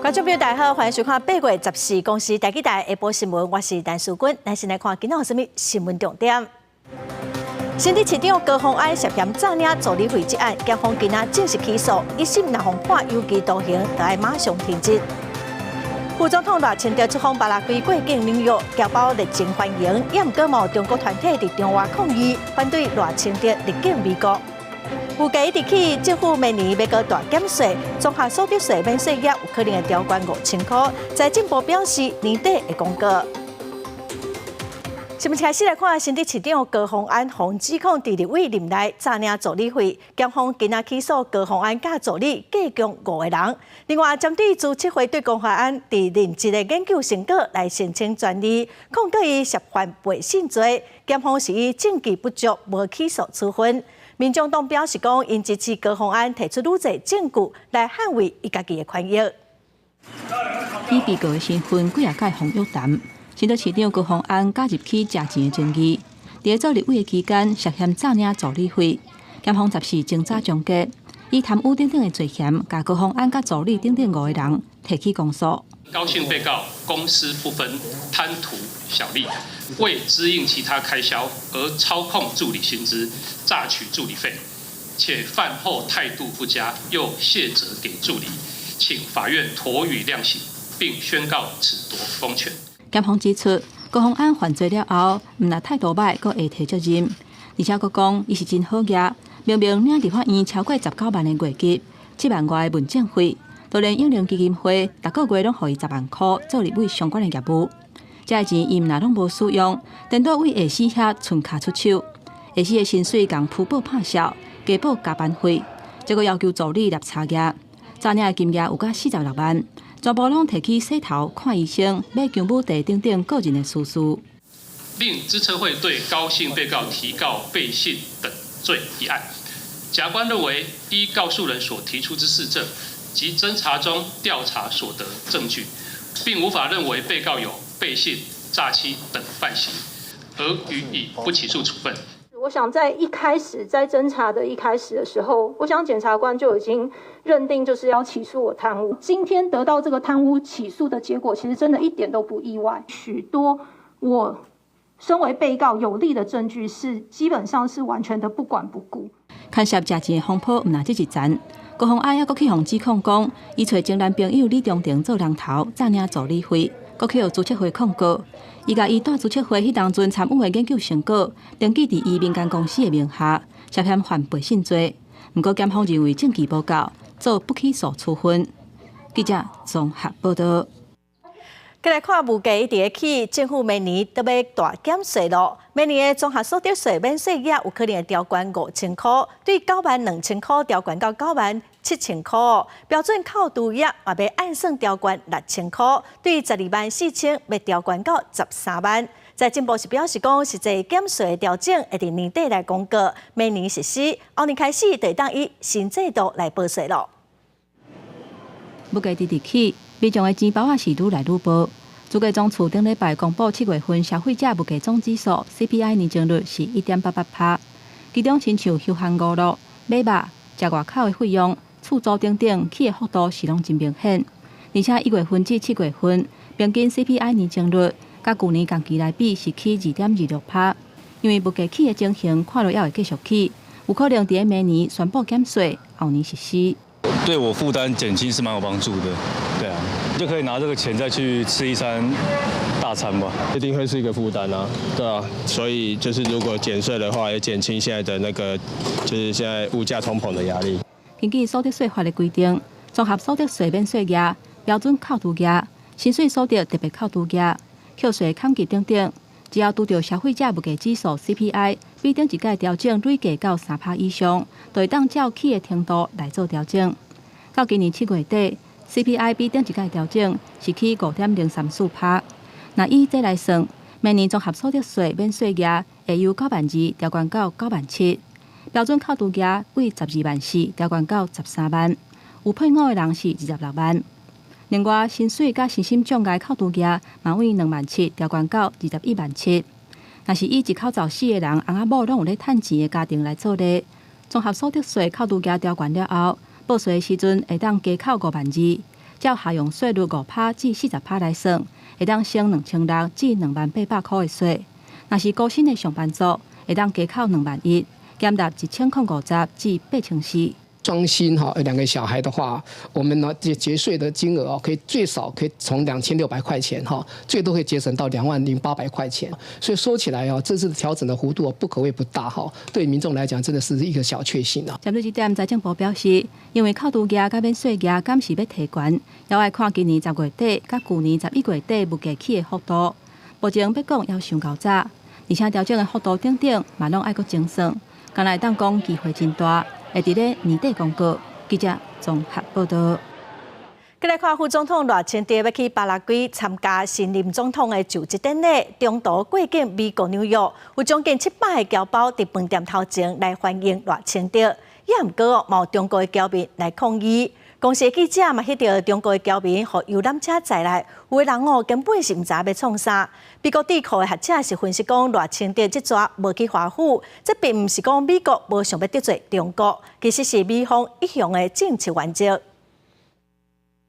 觀眾朋友大家好，歡迎收看8月14公視台語台下晡新聞，我是陳淑君。咱先來看今仔有啥物新聞重點。新竹市長高虹安涉嫌詐領助理費一案，檢方今仔正式起訴，一審若予判有期徒刑，就愛馬上停職。副總統賴清德出訪巴拉圭過境紐約，僑胞熱情歡迎，也毋過嘛有中國團體佇場外抗議，反對賴清德入境美國。物價一直起，政府明年欲閣大減稅，綜合所得稅免稅額有可能會調懸5000箍。財政部表示年底會公告。新聞開始來看，新竹市長高虹安予指控佇立委任內詐領助理費，檢方今仔起訴高虹安佮助理計共五個人。另外，針對資策會對高虹安佇任職的研究成果來申請專利，控告伊涉犯背信罪，檢方是以證據不足，無起訴處分。民眾黨表示講，𪜶支持高虹安提出愈濟證據來捍衛伊家己的權益。以被告的身份幾仔擺予約談，新竹市長高虹安加入起食錢的爭議，佇做立委的期間涉嫌詐領助理費，檢方14偵查終結，以貪污等等的罪嫌，共高虹安佮助理等等五個人提起公訴。高姓被告公私不分，貪圖小利，為支應其他開銷而操控助理薪資，詐取助理費，且犯後態度不佳，又卸責給助理，請法院妥予量刑，並宣告褫奪公權。檢方指出，高虹安犯罪了後，毋但態度䆀，閣會提責任，而且閣講伊是真好額，明明領立法院超過19萬的月給，7萬外的問政費，就連永齡基金會逐個月攏予伊10萬箍做立委相關的業務。這个錢伊毋但攏無使用，顛倒為下司遐伸跤出手，下司的薪水共鋪報拍銷，加報加班費，這閣要求助理立查額，詐領的金額有甲46萬，全部攏提去洗頭、看醫生、買薑母茶等等個人的私事。另資策會對高姓被告提告背信等罪一案，甲官認為依告訴人所提出之事證及偵查中調查所得證據，並無法認為被告有背信、詐欺等犯行，而予以不起訴處分。我想在一開始在偵查的一開始的時候，我想檢察官就已經認定就是要起訴我貪污。今天得到這個貪污起訴的結果，其實真的一點都不意外。許多我身為被告有利的證據是基本上是完全的不管不顧。牽涉食錢的風波毋但這一層，高虹安猶閣去予指控講，伊揣前男朋友李中庭做人頭，詐領助理費，閣去予資策會控告。伊共伊帶資策會彼當陣參與的研究成果，登記佇伊民間公司的名下，涉嫌犯背信罪。毋過檢方認為證據無夠，做不起訴處分。記者綜合報道。過來看物價一直起，政府明年都欲大減稅囉。明年的綜合所得稅免稅額有可能會調懸5000箍，對92,000箍調懸到97,000箍。標準扣除額嘛欲按算調懸6000箍，對124,000欲調懸到13萬。財政部是表示講，實際減稅調整會佇年底來公告，明年實施，後年開始就會當以新制度來報稅囉。物價直直起，民眾的錢包仔是愈來愈薄。主計總處頂禮拜公布7月份消費者物價總指數 CPI 年增率是1.88%，其中親像休閒娛樂、買肉、食外口的費用、厝租等等，起的幅度是攏真明顯。而且1月份至7月份平均 CPI 年增率，佮舊年同期來比是起2.26%。因為物價起的情形看落猶會繼續起，有可能佇明年宣布減稅，後年實施。對我負擔減輕是蠻有幫助的，對啊，就可以拿這個錢再去吃一餐大餐吧。一定會是一個負擔啊，對啊，所以就是如果減稅的話，也減輕現在的那個，就是現在物價通膨的壓力。根據所得稅法的規定，綜合所得稅免稅額、標準扣除額、薪水所得特別扣除額、扣稅減給等等，只要拄著消費者物價指數 CPI 比頂一屆調整累計到3%以上，就會當照起的程度來做調整。到今年7月底，CPI 比頂一屆調整是起5.034%。若以這來算，明年綜合所得稅免稅額會由9萬2調懸到9萬7，標準扣除額為12萬4調懸到13萬，有配偶的人是26萬。另外，薪水佮身心障礙扣除額嘛為2萬7調懸到21萬7。若是以一口罩四個人，翁仔某攏有咧趁錢的家庭來做例，綜合所得稅扣除額調懸了後，報稅的時陣會當加扣5萬2，照下降稅率5趴至40趴來算，會當省2600至20,800箍的稅。若是高薪的上班族，會當加扣2萬1，減納1050至8400。雙薪哈，兩個小孩的話，我們呢節節稅的金額哦，可以最少可以從2600塊錢哈，最多可以節省到20,800塊錢。所以說起來哦，這次調整的幅度不可謂不大哈，對民眾來講真的是一個小確幸啊。針對這點，財政部表示，因為扣除額佮免稅額敢是欲提懸，猶愛看今年10月底佮舊年11月底物價起的幅度。目前欲講猶傷夠早，而且調整的幅度等等，嘛攏愛閣精算，敢若會當講機會真大。會佇咧年底公告。記者綜合報導。過來看副總統賴清德欲去巴拉圭參加新任總統的就職典禮，中途過境美國紐約，有將近700个僑胞佇飯店頭前來歡迎賴清德。也毋過哦，嘛有中國的僑民來抗議。公視記者嘛翕著中國的僑民予遊覽車載來，有的人哦根本是毋知欲創啥。美國智庫的學者是分析講，賴清德這逝無去華府，這並毋是講美國無想欲得罪中國，其實是美方一向的政策原則。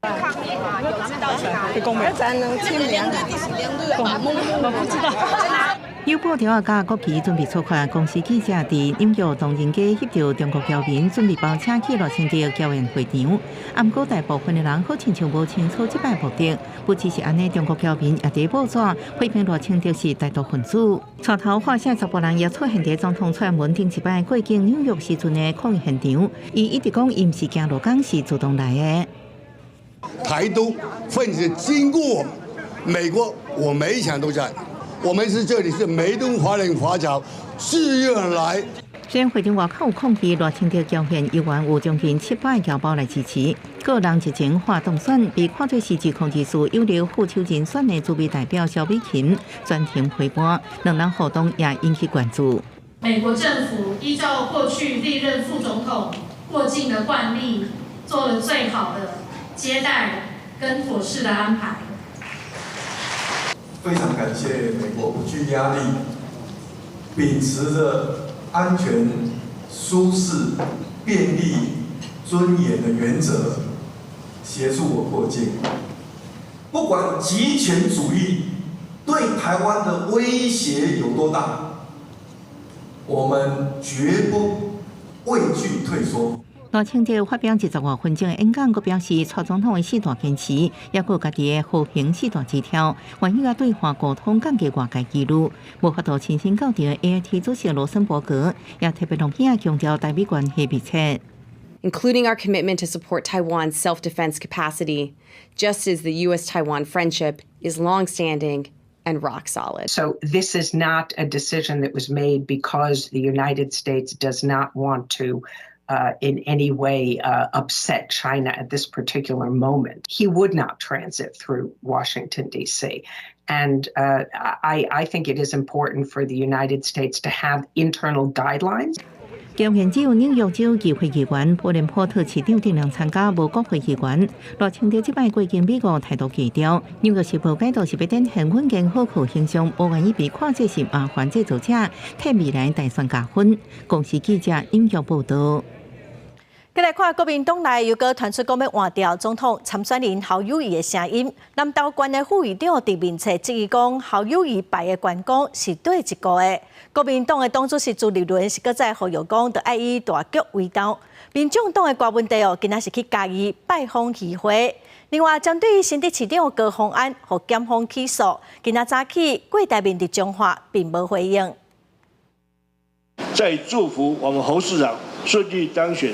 抗議嘛，有知道去哪裡？我不知道。有布條仔佮國旗準備出發，公視記者佇紐約唐人街翕著中國僑民準備包車去賴清德僑宴會場。毋過大部分的人好親像無清楚這擺目的，不只是按呢，中國僑民也佇報紙批評賴清德是台獨分子。帶頭喝聲查埔人也出現佇總統蔡英文頂一擺過境紐約時陣的抗議現場，伊一直講伊毋是驚落港，是主動來的。台獨分子經過美國，我每一場都在。我們是這裡是美東華人華僑自願來。雖然會場外口有抗議，賴清德僑宴猶原有將近700僑胞來支持。個人熱情話當選，被看做是實控人士有力副手人選的駐美代表蕭美琴專程陪伴，兩人互動也引起關注。美國政府依照過去歷任副總統過境的慣例，做了最好的接待跟妥適的安排。非常感謝美國不懼壓力，秉持著安全、舒適、便利、尊嚴的原則，協助我過境。不管極權主義對台灣的威脅有多大，我們絕不畏懼退縮。賴清德發表20外分鐘的演講，閣表示蔡總統的四大堅持，抑閣有家己的和平四大支柱，願意佮對話溝通，降低外界疑慮。無法度親身到場的 AIT 主席羅森伯格也特別攏遐強調台美關係密切。 including our commitment to support Taiwan's self-defense capacity, just as the U.S.-Taiwan friendship is longstanding and rock solid. So this is not a decision that was made because the United States does not want to in any way upset China at this particular moment. He would not transit through Washington, D.C. And I think it is important for the United States to have internal guidelines. 僑宴只有紐約州議會議員布連波特市長等人參加，無國會議員。賴清德這擺過境美國態度低調。紐約時報解讀是欲展現穩健可靠形象，無願意被看作是麻煩製造者，替未來大選加分。公視記者紐約報導。過來看國民黨內又閣傳出講欲換掉總統參選人侯友宜的聲音。南投縣的副議長佇面冊質疑講，侯友宜敗的懸光是佗一國的。國民黨的黨主席朱立倫是閣再呼籲講，著愛以大局為重。民眾黨的郭文帝哦，今仔是去嘉義拜訪漁會。另外，針對新竹市長高虹安予檢方起訴，今仔早起郭台銘佇彰化並無回應。再祝福我們侯市長順利當選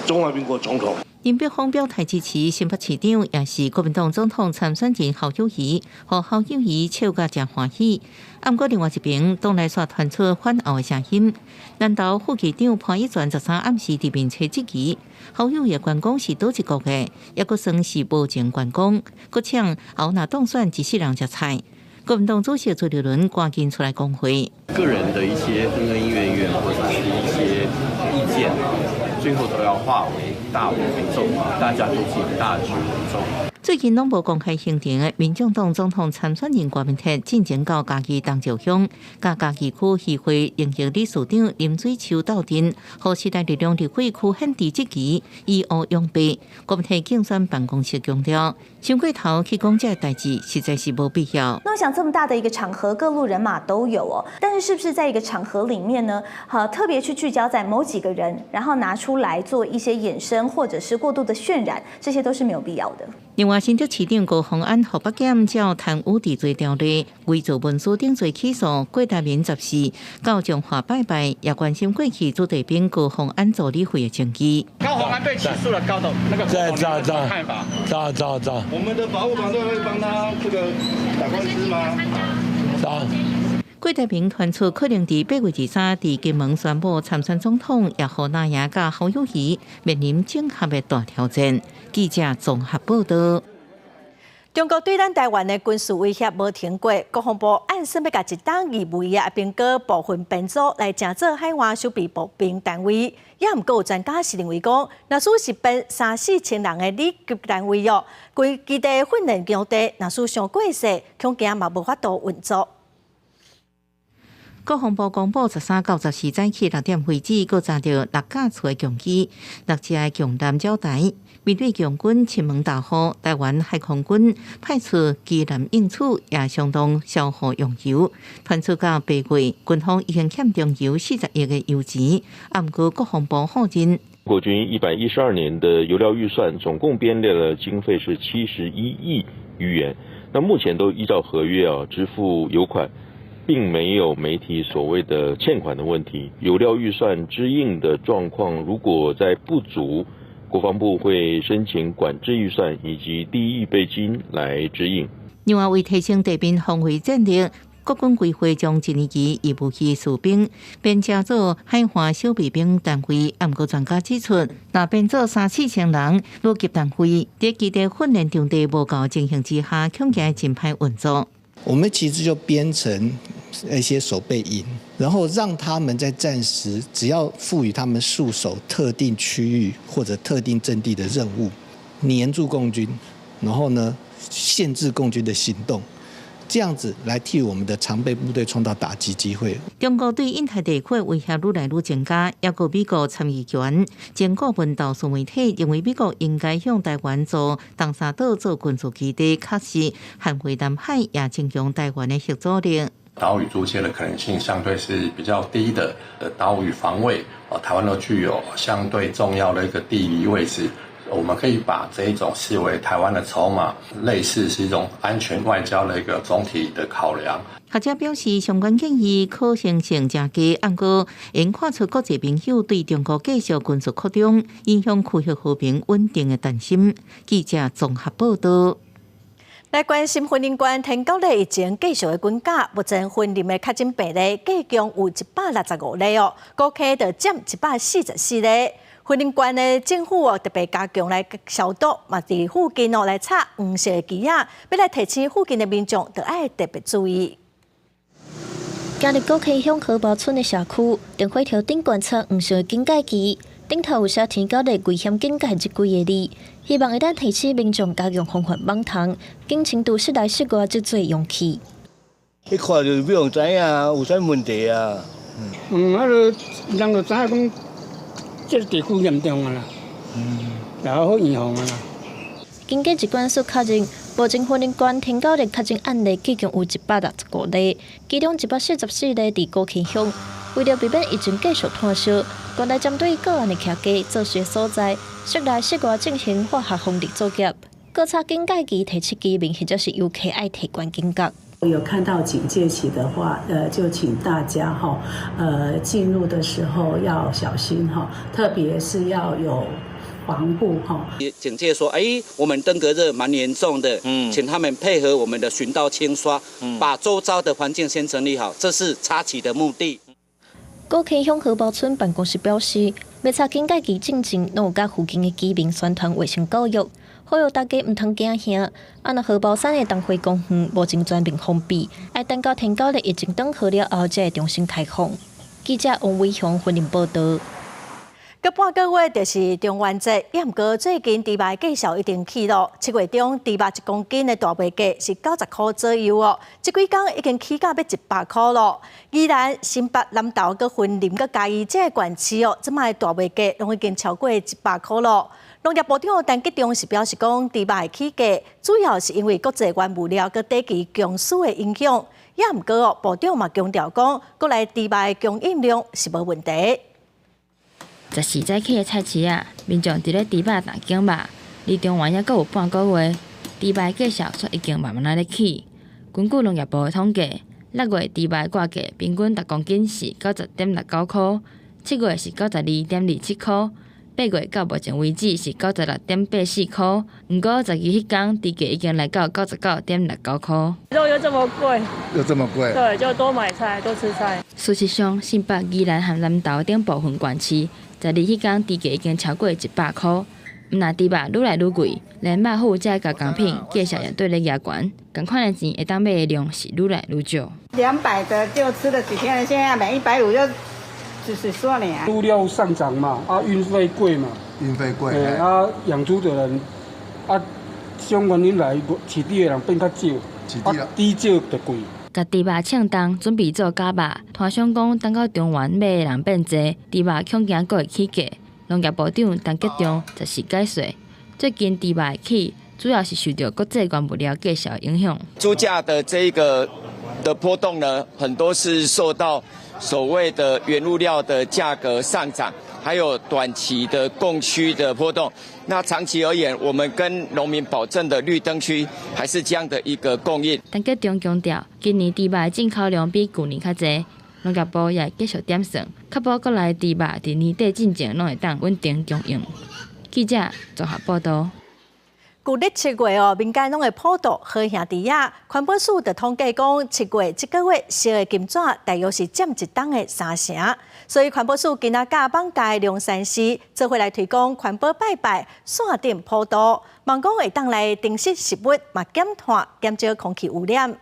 中華民國總統。林柏峰表態支持新北市長，也是國民黨總統參選人侯友宜，予侯友宜笑甲誠歡喜。毋過另外一邊，黨內煞傳出反侯的聲音。南投副議長潘一全13暗時佇面冊質疑侯友宜懸光是佗一國的，抑閣算是無情懸光，閣嗆侯若當選一世人食菜。國民黨主席朱立倫趕緊出來講話。個人的一些恩恩怨怨或者是一些意見，最後都要化為大我為重，大家都是以大局為重。最近攏無公開行程的民眾黨總統參選人郭明鐵進前到嘉義東石鄉，佮嘉義區議會榮譽理事長林水秋鬥陣，予時代力量立委區憲治質疑以烏養白。郭明鐵競選辦公室強調，傷過頭去講這个代誌，實在是無必要。那我想這麼大的一個場合，各路人馬都有哦，但是是不是在一個場合裡面呢？好，特別去聚焦在某幾個人，然後拿出來做一些衍生，或者是過度的渲染，這些都是沒有必要的。另外，新竹市長高虹安予北檢照貪污治罪條例、偽造文書等罪起訴，郭台銘14到彰化拜拜，也關心過去子弟兵高虹安助理費的爭議。高虹安被起訴了，高董那個在在在看法？在在在。我們的法務團隊會幫他這個打官司嗎？打。郭台銘傳出可能佇8月23佇金門宣布參選總統，也予藍營佮侯友宜面臨整合的大挑戰。記者綜合報道。中國對咱台灣的軍事威脅無停過，國防部按算欲共一冬預備啊，兵哥部分編組來成做海外守備步兵單位。也毋過有專家是認為講，若使是編三四千人的旅級單位哦，規基地訓練場地，若使傷過細，恐驚嘛無法度運作。國防部公布13到14早起6點為止，閣查著六架次的共機，六隻的共艦繞台。面對共軍侵門大戶，台灣海空軍派出機艦應處，也相當消耗用油。傳出到8月，軍方已經欠中油40億的油錢。啊，毋過國防部否認。國軍112年的油料預算總共編列了經費是71億餘元，那目前都依照合約啊支付油款。並沒有媒體所謂的欠款的問題，油料預算支應的狀況，如果在不足，國防部會申請管制預算以及第一預備金來支應。另外，為提升地面防衛戰力，國軍規劃將一年期預備役士兵編成做海岸守備兵單位。毋過專家指出，若編做三四千人旅級單位，佇基地訓練場地無夠情形之下，恐驚真歹運作。我們其實就編成一些守備營，然後讓他們在戰時，只要賦予他們戍守特定區域或者特定陣地的任務，黏住共軍，然後呢，限制共軍的行動，這樣子來替我們的常備部隊創造打擊機會。中國對印太地區威脅愈來愈增加，抑閣美國參議員前顧問投書媒體認為，美國應該向台灣租東沙島做軍事基地，確實捍衛南海，也增強台灣的核阻力。島嶼租借的可能性相對是比較低的。島嶼防衛，台灣都具有相對重要的一個地理位置，我們可以把這一種視為台灣的籌碼，類似是一種安全外交的一個總體的考量。學者表示，相關建議可行性誠低，毋過會看出國際朋友對中國繼續軍事擴張、影響區域和平穩定的擔心。記者綜合報道。來關心雲林縣天狗日疫情繼續的滾價，目前雲林的確診病例計共有165例哦，古坑就佔144例。雲林縣的政府哦特別加強來消毒，嘛佇附近哦來插黃色的旗仔，欲來提醒附近的民眾，著愛特別注意。今日古坑鄉荷包村的社區，電火柱頂懸插黃色的警戒旗，頂頭有寫天狗日危險警戒這幾个字，希望會當提醒民眾加強防範蠓蟲，緊清除室內室外積水容器。一看就比方知影有啥問題啊？嗯，啊，就人就知影講，這個地區嚴重啊啦，然後好預防啊啦。經過疾管署確認，目前雲林縣天狗日確診案例計共有165例，其中144例佇古坑鄉。為著避免疫情繼續湠燒，縣內針對個案的徛家做事所在，室內室外進行化學防疫作業，閣插警戒旗提醒居民或者是遊客愛提懸警覺。有看到警戒旗的話，就請大家哈，進入的時候要小心哈，特別是要有防護哈。警戒說，哎，我們登革熱蠻嚴重的，請他們配合我們的巡道清刷，把周遭的環境先整理好，這是插旗的目的。古坑鄉荷包村辦公室表示，欲插警戒旗進前，攏有佮附近的居民宣傳衛生教育，呼籲大家毋通驚嚇。啊，若荷包山的東回公園目前全面封閉，愛等到天狗日疫情轉好了後，才會重新開放。記者王偉雄雲林報道。閣半個月就是中元節，也毋過最近豬肉價數已經起囉。7月中豬肉1公斤的大賣價是90箍左右哦，這幾工已經起價欲100箍囉。宜蘭、新北、南投、閣雲林、閣嘉義這个縣市哦，這擺大賣價攏已經超過100箍囉。農業部長陳吉仲是表示講，豬肉的起價主要是因為國際原物料閣短期供需的影響。也毋過哦，部長嘛強調講，國內豬肉的供應量是無問題。14早起的菜市仔，民眾佇咧豬肉擔揀肉，離中元猶閣有半個月，豬肉價數卻已經慢慢仔咧起。根據農業部的統計，6月豬肉掛價平均逐公斤是90.69箍，7月是92.27箍，8月到目前為止是96.84箍。毋過12彼工，豬價已經來到99.69箍。肉又這麼貴，又這麼貴，對，就多買菜，多吃菜。事實上，新北、宜蘭和南投等部分縣市，12彼工豬價已經超過100箍。毋但豬肉愈來愈貴，連肉脯這加工品價數也綴咧加懸，仝款的錢會當買的量是愈來愈少。200的就吃了幾天，現在要買150就只是說你啊。豬料上漲嘛，啊運費貴嘛，運費貴，啊養豬的人啊，相關你來飼豬的人變較少，啊豬少就貴。共豬肉稱重，準備做絞肉。攤商講，等到中元買的人變濟，豬肉恐驚閣會起價。農業部長陳吉仲14解說，最近豬肉起，主要是受著國際原物料價數影響。豬價的這一個的波動呢，很多是受到所謂的原物料的價格上漲，還有短期的供需的波動。那長期而言，我們跟農民保證的綠燈區還是這樣的一個供應。陳吉仲強調，今年豬肉進口量比舊年較濟，農業部也會繼續點算，確保國內豬肉佇年底進前攏會當穩定供應。記者綜合報導。舊曆7月哦，民間攏會普渡好兄弟仔。環保署就統計講，7月這個月燒的金紙大約是佔一冬的三成。所以環保署今仔佮艋舺龍山寺做伙來推廣環保拜拜、線頂普渡，望講會當來珍惜食物，嘛減碳、減少空氣污染。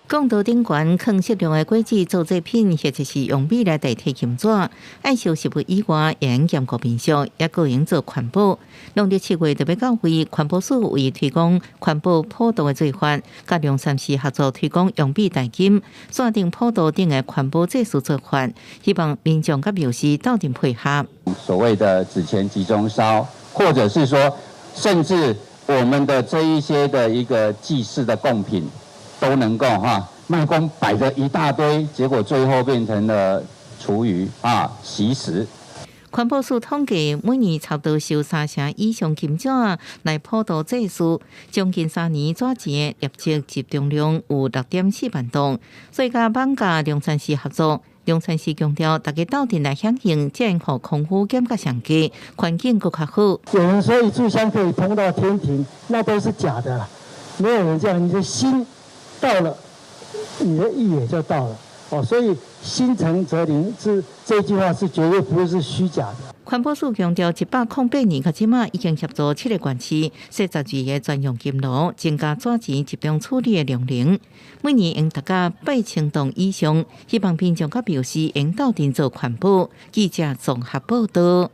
講道頂懸囥適量的果子做祭品，或者是用米來代替金紙。愛惜食物以外，會用兼顧民俗，也閣用做環保。農曆7月特別到位，環保署為推廣環保普渡的做法，佮龍山寺合作推廣用米代金、線頂普渡等的環保祭祀做法，希望民眾佮廟寺鬥陣配合。所謂的紙錢集中燒，或者是說，甚至我們的這一些的一個祭祀的貢品。都能夠哈賣光擺着一大堆，結果最後變成了廚餘啊，惜食。環保署統計，每年差不多收三成以上金紙來普渡祭祀，將近3年紙錢的累積集中量有6.4萬噸。所以，佮艋舺龍山寺合作，龍山寺強調，大家鬥陣來響應，才會予空污減甲上低，環境閣較好。有人說一炷香可以通到天庭，那都是假的啦，沒有人這樣，你的心到了，你的意也就到了哦，所以心誠則靈，這句話是絕對不是虛假的。環保署強調，108年到這馬已經協助七个縣市設12個專用金爐，增加紙錢集中處理的量能，每年用達到8000噸以上。希望民眾佮廟寺會鬥陣做環保。記者綜合報導。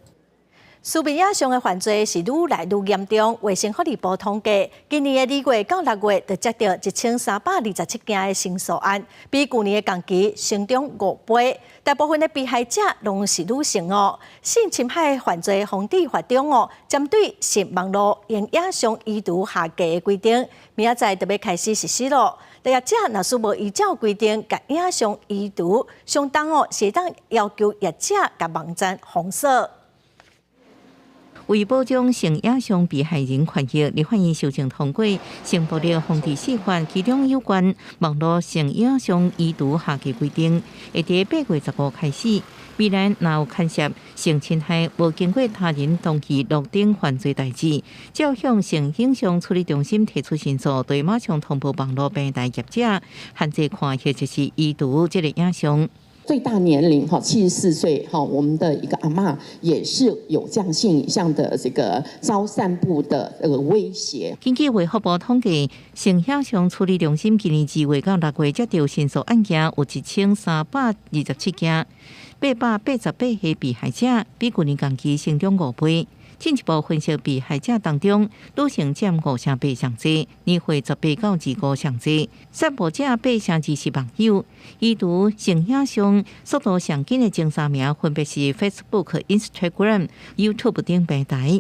私密影像的犯罪是愈來愈嚴重。衛生福利部統計，今年的2月到6月，就接著1327件的申訴案，比舊年的同期成長5倍。大部分的被害者攏是女性哦。性侵害犯罪防治法中哦，針對性網路用影像移除下架的規定，明仔載就欲開始實施囉。業者若是無依照規定共影像移除，相當哦是會當要求業者共網站封鎖。為保障性影像被害人權益，立法院修正通過《性暴力防治四法》，其中有關網路性影像移除下架規定，會佇8月15開始。未來若有牽涉性侵害、無經過他人同意錄等犯罪代誌，只要向性影像處理中心提出申訴，就會馬上通報網路平台業者，限制看或者是移除這个影像。最大年齡哈74歲哈，我們的一個阿嬤也是有這樣性影像的這個遭散布的這個威脅。根據衛福部統計，性影像處理中心今年2月到6月接到申訴案件有1327件，888個被害者，比舊年同期成長5倍。進一步分析被害者當中，女性佔5成8上濟，年歲18到25上濟。散布者8成2是網友，移除性影像速度上緊的前三名分別是 Facebook、Instagram、YouTube 等平台。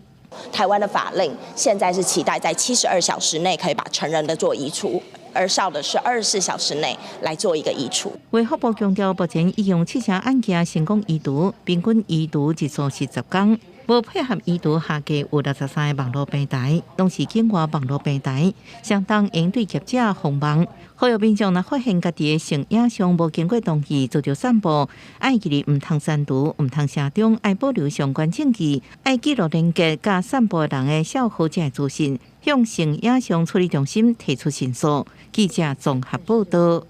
台灣的法令現在是期待在72小時內可以把成人的做移除，兒少的是24小時內來做一個移除。衛福部強調，目前已用七成案件成功移除，平均移除日數是10工。無配合移除下架有63個網路平台，攏是境外網路平台，相當應對業者封網。呼籲民眾若發現家己的性影像無經過同意遭著散布，愛記得毋通刪除、毋通卸妝，愛保留相關證據，愛記錄連結佮散布人的帳號這資訊，向性影像處理中心提出申訴。記者綜合報道。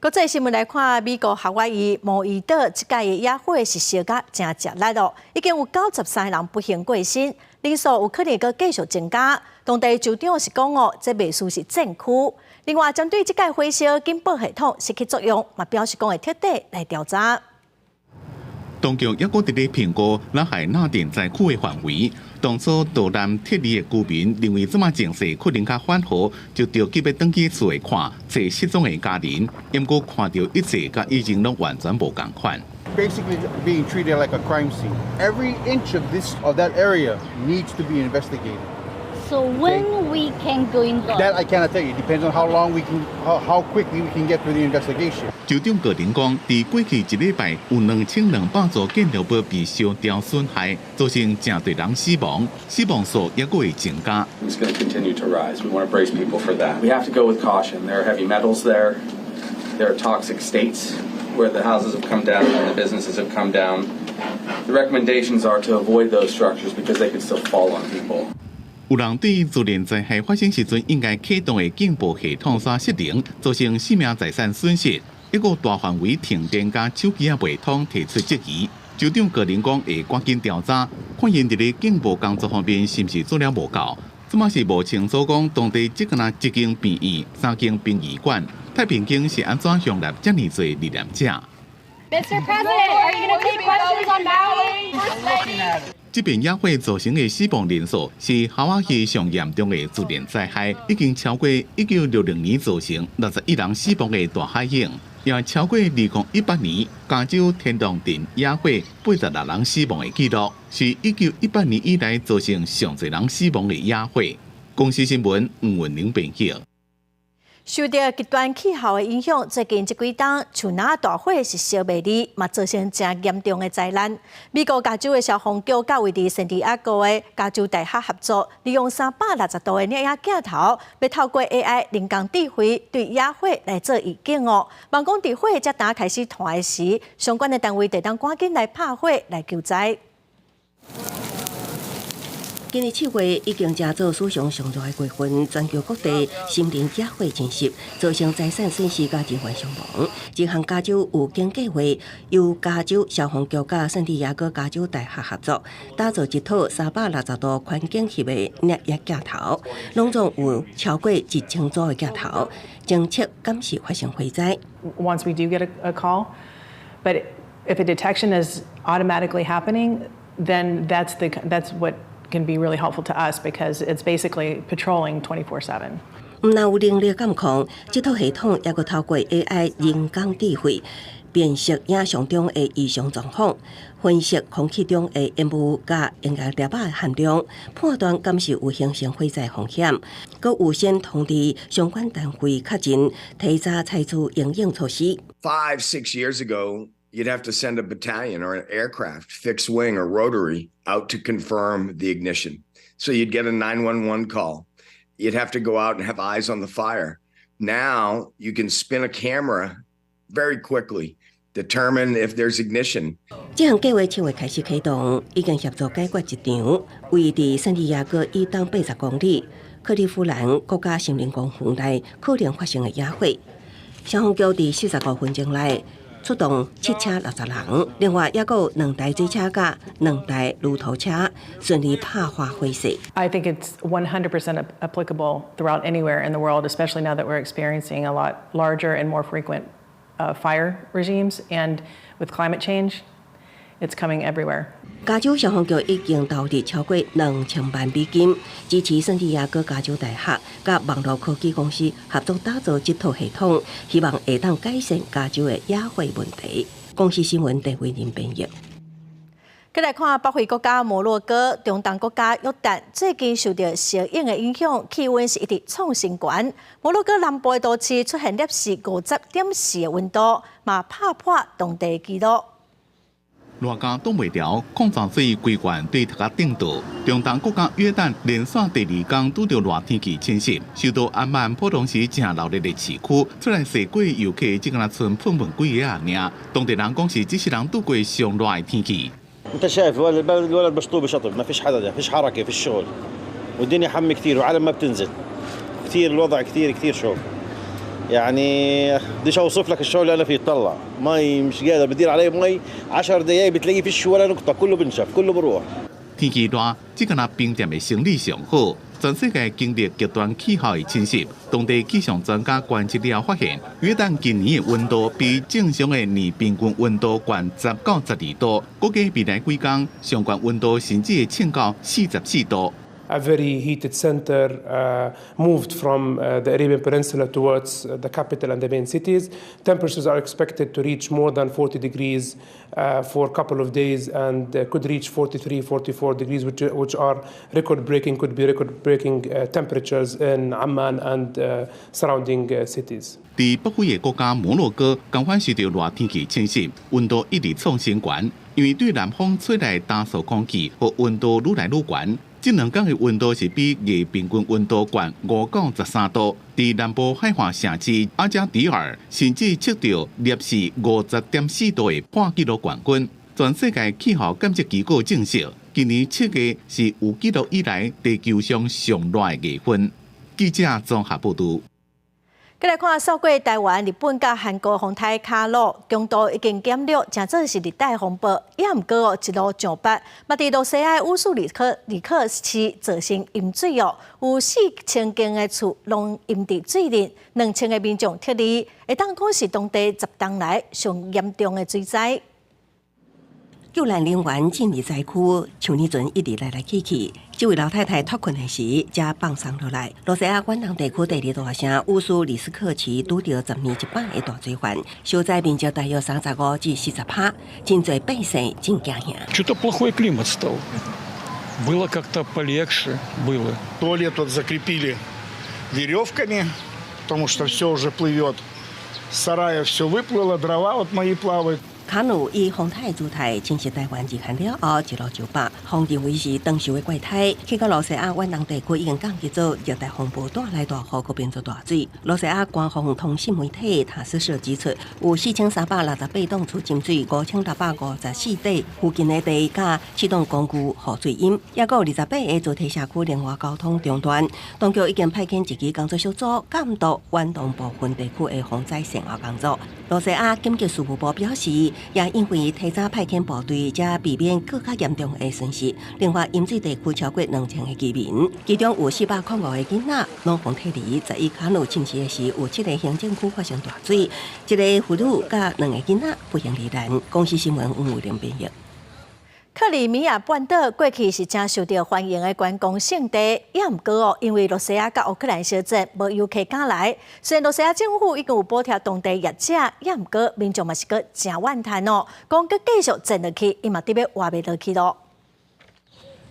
國際新聞來看，美國夏威夷毛伊島這擺的野火是燒甲誠食力哦，已經有93個人不幸過身，人數有可能閣繼續增加。當地州長是講哦，這袂輸是戰區。另外，針對這擺火燒警報系統失去作用，嘛表示講會徹底來調查。當局猶閣佇咧評估拉海納鎮災區的範圍。當初逃難撤離的居民認為這馬情勢可能較緩和，就著急欲轉去厝內看揣失蹤的家人。毋過看著一切佮以前攏完全無仝款。 Basically being treated like a crime scene. Every inch of that area needs to be investigated. So when we can go in there? That I cannot tell you. It depends on how quickly we can get through the investigation. 州長個人講，佇過去一禮拜有2200座建築物被燒掉損害，造成誠濟人死亡，死亡數猶閣會增加。 It's going to continue to rise. We want to brace people for that. We have to go with caution. There are heavy metals there. There are toxic states where the houses have come down and the businesses have come down. The recommendations are to avoid those structures because they could still fall on people. 有人對自然災害發生時陣應該啟動的警報系統煞失靈，造成生命財產損失，一個大範圍停電佮手機仔袂通提出質疑。州長個人講會趕緊調查，看𪜶佇咧警報工作方面是毋是做了無夠。這馬是無清楚講當地只敢若一間病院、三間殯儀館、太平間是按怎向納遮爾濟罹難者。 Mr. President, are you going to take questions on Maui? 這邊野火造成的死亡人數是夏威夷上嚴重的自然災害，已經超過1960年造成61人死亡的大海湧，也超過2018年加州天堂鎮野火86人死亡的紀錄，是1918年以來造成上濟人死亡的野火。公視新聞吳文玲編輯。受著極端氣候的影響，最近這幾冬樹林大火是燒袂離，嘛造成誠嚴重的災難。美國加州的消防局佮位佇聖地亞哥的加州大學合作，利用360度的攝影鏡頭，欲透過 AI 人工智慧對野火來做預警哦。望講佇火才剛開始湠的時，相關的單位就會當趕緊來拍火來救災。今年7月已經成做史上上熱的月份，全球各地森林野火侵襲，造成財產損失佮人員傷亡。這項加州預警計畫由加州消防局佮聖地亞哥加州大學合作，打造一套360度環景翕的攝影鏡頭，攏總有超過1000組的鏡頭，偵測敢是發生火災。 Once we do get a call, but if a detection is automatically happening, then that's what can be really helpful to us because it's basically patrolling 24/7. 毋但有能力監控，這套系統猶閣透過 AI 人工智慧辨識影像中的異常狀況，分析空氣中的煙霧佮煙霧粒仔的含量，判斷敢是有形成火災風險，閣預先通知相關單位確認，提早採取因應措施。 5, 6 years ago, you'd have to send a battalion or an aircraft, fixed wing or rotary, out to confirm the ignition. So you'd get a 911 call. You'd have to go out and have eyes on the fire. Now you can spin a camera very quickly, determine if there's ignition. 這項計劃7月開始啟動，已經協助解決一場位佇聖地亞哥以東80公里克利夫蘭國家森林公園內可能發生的野火。消防局佇45分鐘內出動7車60人，另外抑閣有兩台水車佮兩台爐頭車，順利拍化火勢。 I think it's 100% applicable throughout anywhere in the world, especially now that we're experiencing a lot larger and more frequent fire regimes, and with climate change, it's coming everywhere. 加州消防局已經投入超過2000萬美金，支持聖地亞哥加州大學佮網路科技公司合作打造這套系統，希望會當改善加州的野火問題。公視新聞鄭偉仁編譯。閣來看北非國家摩洛哥、中東國家約旦，最近受著燒湧的影響，氣溫是一直創新高。摩洛哥南部的都市出現攝氏50.4的溫度，嘛拍破當地紀錄。熱甲擋袂牢，礦泉水規罐對頭殼頂倒。中東國家約旦連續第二工拄著熱天氣侵襲，首都安曼普通時誠鬧熱的市區，出來踅街遊客只敢若賰噴噴幾下爾。當地人講是這世人拄過上熱的天氣。 انت شايف البلد الولد مشطوب شطب، ما فيش حدا، فيش حركه في الشغل، والدنيا حم كثير وعالم ما بتنزل كثير، الوضع كثير كثير شوب. يعني بديش اوصف لك الشغل اللي انا فيه. طلع مي مش قادر، بدير عليه مي 10 دقائق بتلاقيه فيش ولا نقطه، كله بنشف، كله بروح。 天氣熱，這敢若冰店的生理上好。全世界經歷極端氣候的侵襲，當地氣象專家觀測了發現，約旦今年的溫度比正常的年平均溫度懸10到12度，估計未來幾工上懸溫度甚至會衝到44度。 A very heated center moved from the Arabian Peninsula towards the capital and the main cities. Temperatures are expected to reach more than 40 degrees for a couple of days and could reach 43, 44 degrees, which are record breaking, could be record breaking temperatures in Amman and surrounding cities. 佇北非的國家摩洛哥，仝款受著熱天氣侵襲，溫度一直創新高，因為對南風吹來乾燥空氣，予溫度愈來愈懸。這兩工的溫度是比月平均溫度懸5到13度。佇南部海岸城市阿加迪爾，甚至測著攝氏50.4度的破紀錄冠軍。全世界氣候監測機構證實，今年7月是有記錄以來地球上上熱的月份。記者綜合報導。閣來看，掃過台灣、日本佮韓國風台卡努強度已經減弱，成做是熱帶風暴。也毋過哦，一路上北，嘛佇露西亞烏蘇里克里克市造成淹水哦，有4000間的厝攏淹佇水裡，2000個民眾撤離，會當講是當地10冬來上嚴重的水災。救難人員進入災區，像呢船一直來來去去。這位老太太脫困的時，才放鬆落來。露西亞遠東地區第二大城烏蘇里斯克市拄著10年一擺的大水患，受災面積大約35至40%，真濟百姓真驚嚇。 Что-то плохой климат стал. Было как-то полегче, было. Туалет вот закрепили веревками, потому что все уже плывет. С сарая все выплыло, дрова вот мои плавают. 卡努以風台姿態侵襲台灣日韓了後，一路上北，予認為是長壽的怪胎。去到露西亞遠東地區已經降級做熱帶風暴，帶來大雨，閣變做大水。露西亞官方通訊媒體塔斯社指出，有4368棟厝浸水，5654塊附近的地佮7棟公寓予水淹，抑閣有28個主體社區連外交通中斷。當局已經派遣一支工作小組監督遠東部分地區的防災善後工作。露西亞緊急事務部表示，也因為提早派遣部隊，才避免閣較嚴重的損失。另外，淹水地區超過2000個居民，其中有405個囡仔攏予撤離。十一卡努侵襲的時，有七个行政區發生大水，一個婦女佮兩个囡仔不幸罹難。公視新聞黃偉玲編譯。克里米亞半島過去是誠受著歡迎的觀光勝地，也毋過哦，因為羅西亞佮烏克蘭相戰，無遊客敢來。雖然羅西亞政府已經有補貼當地業者，也毋過民眾嘛是閣誠怨嘆哦，講閣繼續戰落去，伊嘛得欲活袂落去囉。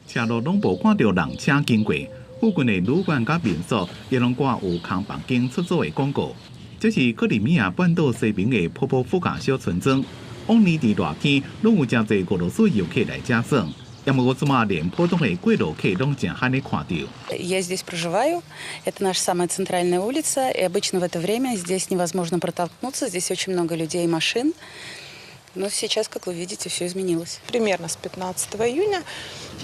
車路攏無看著人車經過，附近的旅館佮民宿也攏掛有空房間出租的廣告。這是克里米亞半島西邊的波波夫卡小村莊。往年佇熱天，攏有誠濟俄羅斯遊客來遮耍，也毋過這馬連普通的過路客攏誠罕咧看著。 Я здесь проживаю. Это наша самая центральная улица. И обычно в это время здесь невозможно протолкнуться. Здесь очень много людей и машин. Но сейчас, как вы видите, все изменилось. Примерно с 15 июня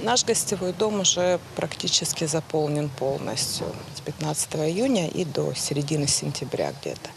наш гостевой дом уже практически заполнен полностью. С 15 июня и до середины сентября где-то.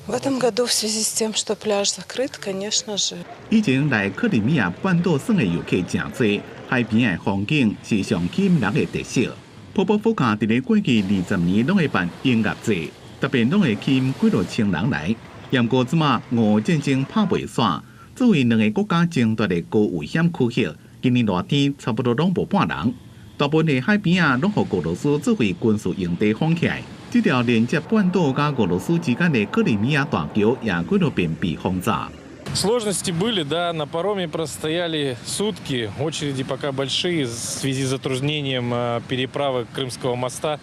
В этом году в связи с тем, что пляж закрыт, конечно же. 以前來克里米亞半島耍的遊客誠濟，海邊的風景是上吸引人的特色。波波夫卡佇咧過去20年攏會辦音樂節，特別攏會吸引幾若千人來。毋過這馬俄戰爭拍袂煞，作為兩个國家爭奪的高危險區域，今年熱天差不多攏無半人。大部分的海邊仔攏予俄羅斯作為軍事營地封起來。這條連接半島佮俄羅斯之間的克里米亞大橋也幾落遍被轟炸。 Сложности были, да, на пароме простояли сутки, очереди пока большие в связи с затруднением переправы Крымского моста.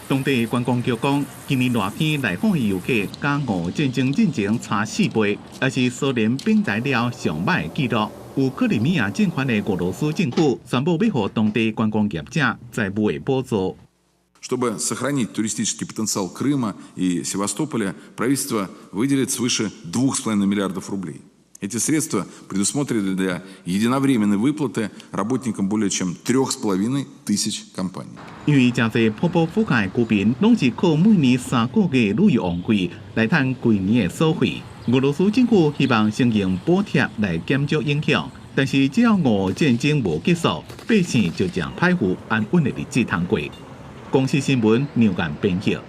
當地觀光局講，今年熱天來訪的遊客，佮俄戰爭進前差4倍，也是蘇聯崩台了上䆀的紀錄。有克里米亞政權的俄羅斯政府宣布欲予當地觀光業者財務的補助。 Чтобы сохранить туристический потенциал Крыма и Севастополя, правительство выделит свыше 2,5 миллиардов рублей. Эти средства предусмотрены для единовременной выплаты работникам более чем 3500 компаний. 因為誠濟波波夫卡的居民攏是靠每年3個月旅遊旺季來趁規年的所費。俄羅斯政府希望先用補貼來減少影響，但是只要俄戰爭無結束，百姓就誠歹有安穩的日子通過。公視新聞梁間編譯。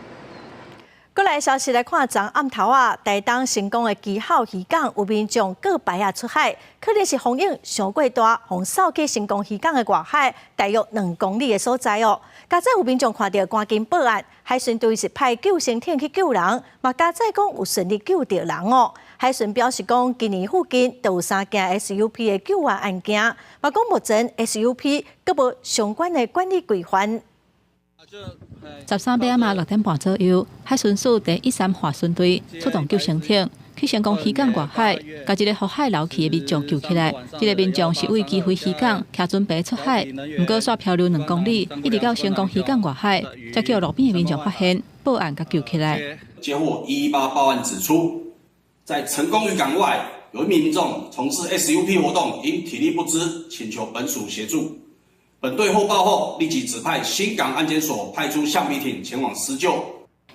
過來消息來看，昨暗頭啊，台東成功的基孝漁港有民眾告牌仔出海，可能是風湧傷過大，予掃去成功漁港的外海，大約2公里的所在哦。佳哉有民眾看著，趕緊報案，海巡隊是派救生艇去救人，嘛佳哉講有順利救著人哦。海巡表示講，今年附近都有三件 SUP 的救援案件，嘛講目前 SUP 閣無相關的管理規範。13欲暗6點半左右，海巡署第13滑巡隊出動救生艇去成功漁港外海，共一个予海流去的民眾救起來。這个民眾是為基惠漁港騎船耙出海，毋過煞漂流2公里，一直到成功漁港外海，才予路邊的民眾發現，報案共救起來。接獲118報案指出，在成功漁港外有一名民眾從事 SUP 活動，因體力不支，請求本署協助。本隊獲報後，立即指派新港岸監所派出橡皮艇前往施救。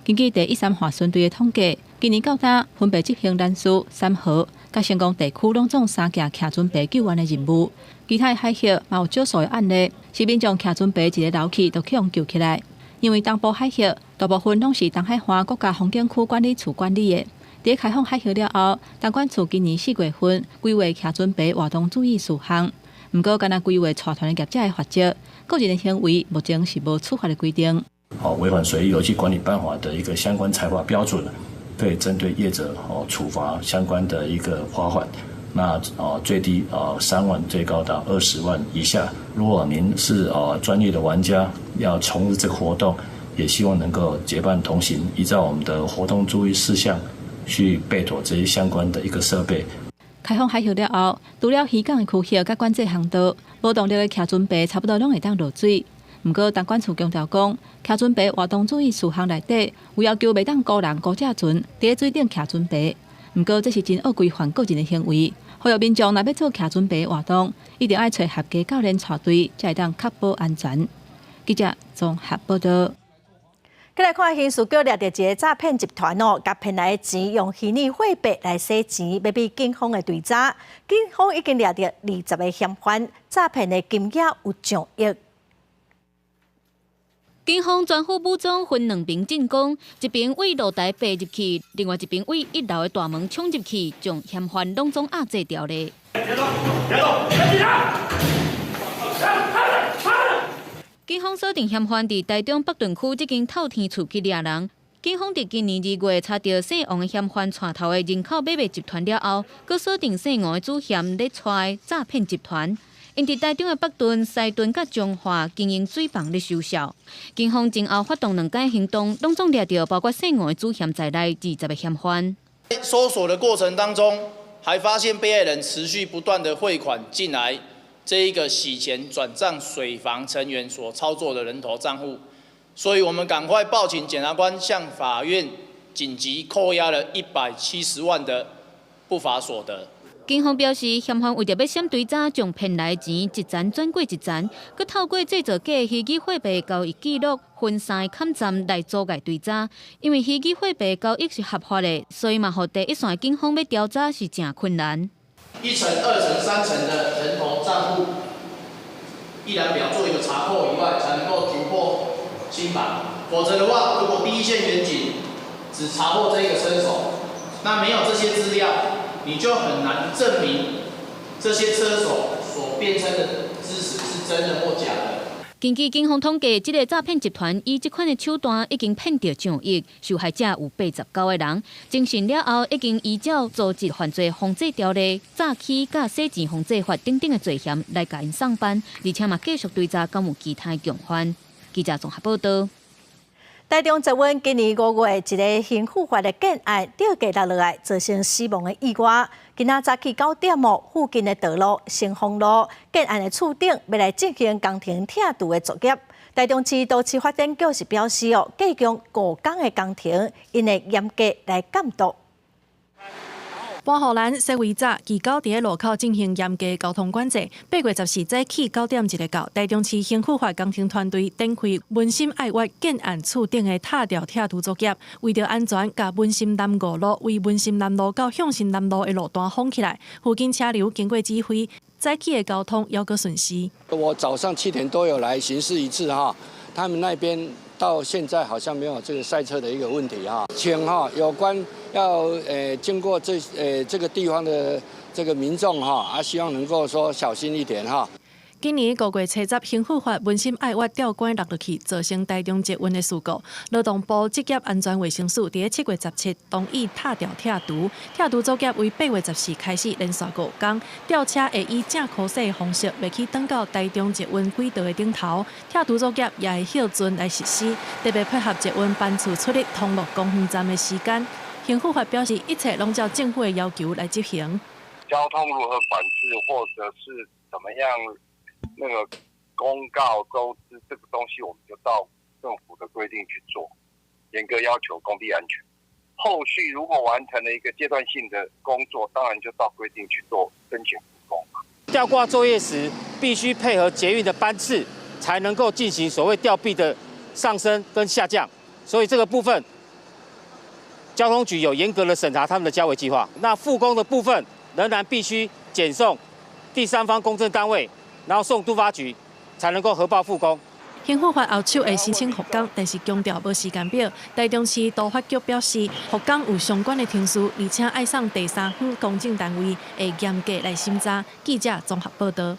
根據第13滑巡隊的統計，今年到今分別執行蘭嶼、三和、佮成功地區攏總三件騎船耙救援的任務。其他的海域嘛有少數的案例，是民眾騎船耙一个流去，就予救起來。因為東部海域大部分攏是東海岸國家風景區管理處管理的。佇開放海域了後，東管處今年4月份規劃騎船耙活動注意事項。毋過，敢若規劃帶團的業者的罰則，個人的行為目前是無處罰的規定。哦，違反水域遊憩管理辦法的一個相關裁罰標準，可以針對業者哦處罰相關的一個罰款。那哦最低哦3萬，最高到20萬以下。如果您是哦專業的玩家，要從事這個活動，也希望能夠結伴同行，依照我們的活動注意事項去備妥這些相關的一個設備。開放海域了後，除了漁港的區域佮管制航道，無動力的騎船耙差不多攏會當落水。毋過，東管處強調講，騎船耙活動注意事項內底有要求袂當孤人孤隻船佇水頂騎船耙。毋過，這是真惡規範個人的行為。呼籲民眾若欲做騎船耙活動，一定愛揣合格教練帶隊，才會當確保安全。記者綜合報道。過來看刑事局掠著一个詐騙集團哦，共騙來的錢用虛擬貨幣來洗錢，欲比警方的追查。警方已經掠著20個嫌犯，詐騙的金額有上億。警方全副武裝分兩邊進攻，一邊對露台爬入去，另外一邊對一樓的大門衝入去，將嫌犯攏總壓制牢咧。別動！別動！別緊張！警方鎖定嫌犯佇台中北屯區這間透天厝去掠人。警方佇今年2月查著姓王的嫌犯帶頭的人口買賣集團了後，閣鎖定姓吳的主嫌咧帶詐騙集團。𪜶佇台中的北屯、西屯佮彰化經營水房咧收數。警方前後發動兩擺行動，攏總掠著包括姓吳的主嫌在內20個嫌犯。搜索的過程當中，還發現被害人持續不斷的匯款進來。這一個洗錢轉賬水房成員所操作的人頭賬戶，所以我們趕快報請檢察官向法院緊急扣押了170萬的不法所得。警方表示，嫌犯為著欲閃追查，將騙來的錢一層轉過一層，閣透過製造假虛擬貨幣交易記錄、分散崁站來阻礙追查。因為虛擬貨幣交易是合法的，所以嘛，予第一線警方欲調查是誠困難。一層、二層、三層的人頭帳戶一覽表做一個查扣以外，才能夠突破心防。否則的話，如果第一線員警只查獲這一個車手，那沒有這些資料，你就很難證明這些車手所辯稱的事實是真的或假的。根據警方統計，這个詐騙集團以這款的手段已經騙著上億，受害者有89個人。偵訊了後，已經依照組織犯罪防制條例、詐欺佮洗錢防制法等等的罪嫌來共𪜶送辦，而且嘛繼續追查敢有其他共犯。記者綜合報導。台中捷運今年5月一个刑附法的建案吊架落來，造成死亡的意外。今仔早起9點哦，附近的道路新豐路建案的厝頂欲來進行工程拆除的作業。台中市都市發展局是表示哦，加強5工的工程，𪜶會嚴格來監督。波荷蘭西維早，其九佇路口進行嚴格交通管制。8月14早起9點1到，台中市興復發工程團隊展開文心愛苑建案厝頂的塔吊拆除作業，為著安全，共文心南5路為文心南路到向新南路的路段封起來，附近車流經過指揮，早起的交通猶閣順時。我早上7點多有來巡視一次哈，他們那邊到現在好像沒有這個塞車的一個問題哈，請哈有關要經過這個地方的這個民眾哈，啊希望能夠說小心一點哈。今年5月70，興復發文心愛苑吊桿落落去，造成台中捷運的事故。勞動部職業安全衛生署佇7月17同意塔吊拆除，拆除作業為8月14開始連續5工，吊車會以正箍勢的方式，袂去擋到台中捷運軌道的頂頭。拆除作業也會歇陣來實施，特別配合捷運班次出入通樂公園站的時間。興復發表示，一切攏照政府的要求來執行。交通如何管制，或者是怎麼樣？那個公告周知這個東西，我們就照政府的規定去做，嚴格要求工地安全。後續如果完成了一個階段性的工作，當然就照規定去做申請復工。吊掛作業時必須配合捷運的班次，才能夠進行所謂吊臂的上升跟下降。所以這個部分，交通局有嚴格的審查他們的交維計劃。那復工的部分仍然必須檢送第三方公證單位。然後送都發局，才能夠核報復工。興復發後手會申請復工，但是強調無時間表。台中市都發局表示，復工有相關的程序，而且愛送第三方公證單位會嚴格來審查。記者綜合報導。